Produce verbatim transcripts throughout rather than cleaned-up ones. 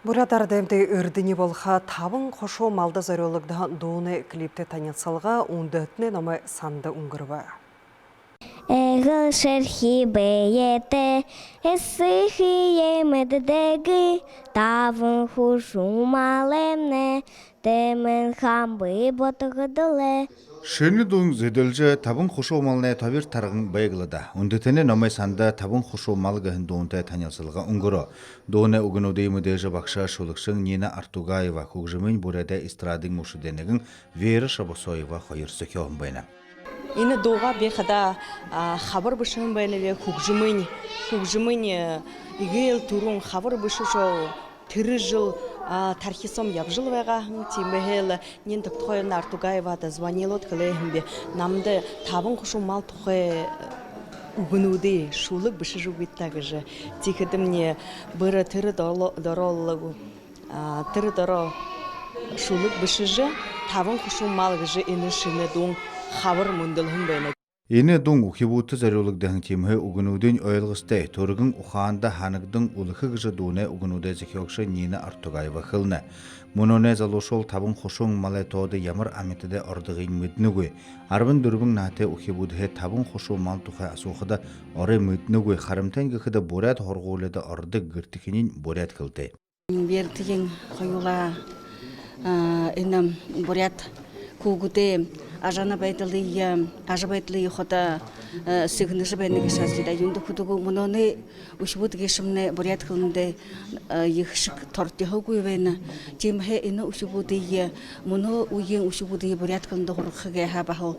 Буряад арадаймнай эрдэни болохо табан хушуу малда зорюулагдаһан дуунай клиптэй танилсалга үндэһэтэнэй номой санда үнгэрбэ. Эгээл шэрхы бэетэй, эсэхые мэдээгүй, табан хушуу малаймнай тэмээн хамби ботогдолой. Шэнэ дуун зэдэлжэ, табан хушуу малнай тобир тарган байг лэ даа. Үндэһэтэнэй номой санда «Табан хушуу мал» гэһэн дуунтай танилсалга үнгэрөө. Дуунай үгэнүүдые мэдээжэ багша, шүлэгшэн Нина Артугаева, хүгжэмынь буряадай эстрадын мүшэдэй нэгэн Вера Шабасоева хоёр зохёоһон байна. Энэ дуугаа би хадаа, а, хабар бэшэһэн байнаб, хүгжэмынь, хүгжэмынь, э, эгээл түрүүн хабар бэшэжэ, тэрэ жэл, а, тархи соом ябажал байгаа һэм. Тиимэһээ лэ Нина Тогтохоевна Артугаевада звонилаад хэлээ һэм би: «Намда табан хушуу мал тухай, э, үгэнүүдые, шүлэг бэшэжэ үгыт даа», — гэжэ. Тиихэдэмни бэрэ тэрэ доро-, дороолол гү, а, тэрэ дороо шүлэг бэшэжэ, «Табан хушуу мал» гэжэ энэ шэнэ дуун хабар мүндэлһэн байна. Энэ дуун үхибүүдтэ зорюулагдаһан, тиимэһээ үгэнүүдынь ойлгостой, түргэн ухаанда һанагдан үлэхэ гэжэ дуунай үгэнүүдэй зохёогшо Нина Артугаева хэлэнэ. Мүнөөнэй залуушуул табан хушуун малай тоодо ямар амитадай ородыень мэдэнэгүй. Арбан дүрбэн наһатай үхибүүдһээ табан хушуу мал тухай асуухада, орой мэдэнэгүй, харамтань гэхэдэ, буряад һургуулида ородог, гэртэхининь буряад хэлэтэй. Бэртыень хоюулаа, а, энэ буряад хүүгэдэй ажабайдалые, ажабайдалые ходо, э, сэгнэжэ байна гээшэ һэн даа. Юундэб гэхэдэ, мүнөөнэй үхибүүд гээшэмнай буряад хэлэндээ, э, ехэ шэг тордоһогүй байна. Тиимэһээ энэ үхибүүдые, мүнөө үеын үхибүүдые буряад хэлэндэ һургаха гэхэ баһал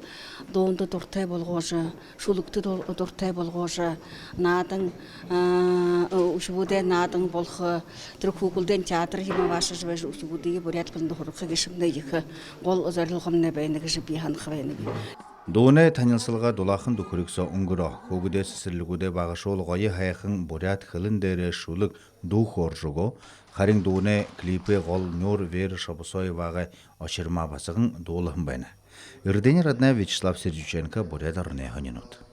дуунда дуратай болгожо, шүлэгтэ дур-, дуратай болгожо, наадан, а, үхибүүдэй наадан болохо, тэрэ хүүгэлдэйнь театр юумэ абаашажа байжа, үхибүүдые буряад хэлэндэ һургаха гээшэмнай ехэ гол зорилгомнай байна гэжэ би һанаха байнаб. Дуунай танилсалга дулаахан дүхэриг соо үнгэрөө. Хүүгэдэй сэсэрлигүүдэй багашуул гоё һайхан буряад хэлэн дээрэ шүлэг, дуу хөөржэ үгөө. Харин дуунай клипэй гол нюур Вера Шабасоевагай Очирма басаган дуулаһан байна. Эрдэни Раднаев, Вячеслав Сердюченко, Буряад ороной һонинууд.